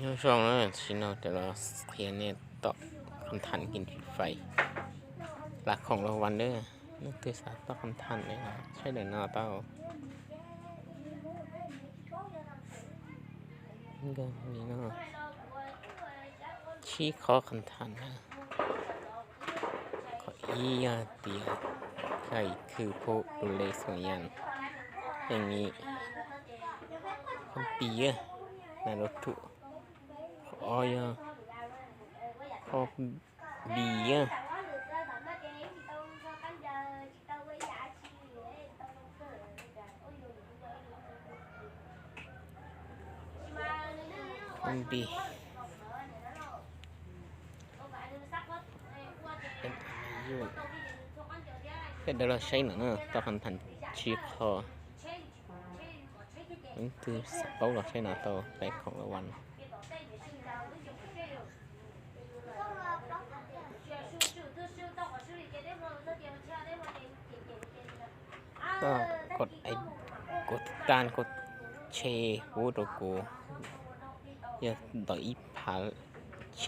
ຍອດຊ່ອງເນາະ ຊິເນາະ ແຕ່ລະເຂຍແນ່ຕອບຄຳຖາມກິນຟຣີໄຟ ລັກຂອງລາງວັນເດີ. ນຶກຖືສາຕອບຄຳຖາມເດີເນາະ ໃຊ່ເດີເນາະເຕົ້າ. ນີ້ເນາະ ຊີ້ຂໍ້ຄຳຖາມເດີ. ຂໍອີຢາຕຽ ໃຜຄືຜູ້ດູແລສວນຍາງແຫ່ງນີ້? ຄອມປີເອີ ນາລຸໂຕະ. ຂໍອໍຢາ ຂໍບີເອີ ຄອມບີ. ເຮັດໄດ້ລະໄຊນະ ຕອບຄຳຖາມຊີ້ຂໍ້. ມັນຄືສະເປົາລະໄຊນະ ຕໍ່ແລກຂອງລາງວັນ. ກໍກົດໄອ ກົດຕິດຕາມ ກົດແຊ ໂຫວດໂລໂກ້ ຢ່າຕໍ່ອີພາແຊ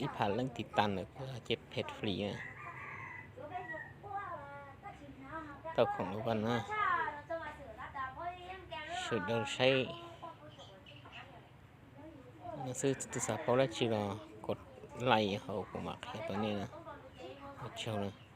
ອີພາເລິ້ງຕິດຕາມເດີ ເພື່ອເກັບເພັດຟຣີນະ ເຈົ້າຂອງລາງວັນນະ ສຸດຍອດໃຊ້. ໜັງສືຕຸສາເປົາລະຈີລາ ກົດໄລເຮົາບໍ່ມັກເຮັດໂຕນີ້ນະ ເຈົ້ານະ.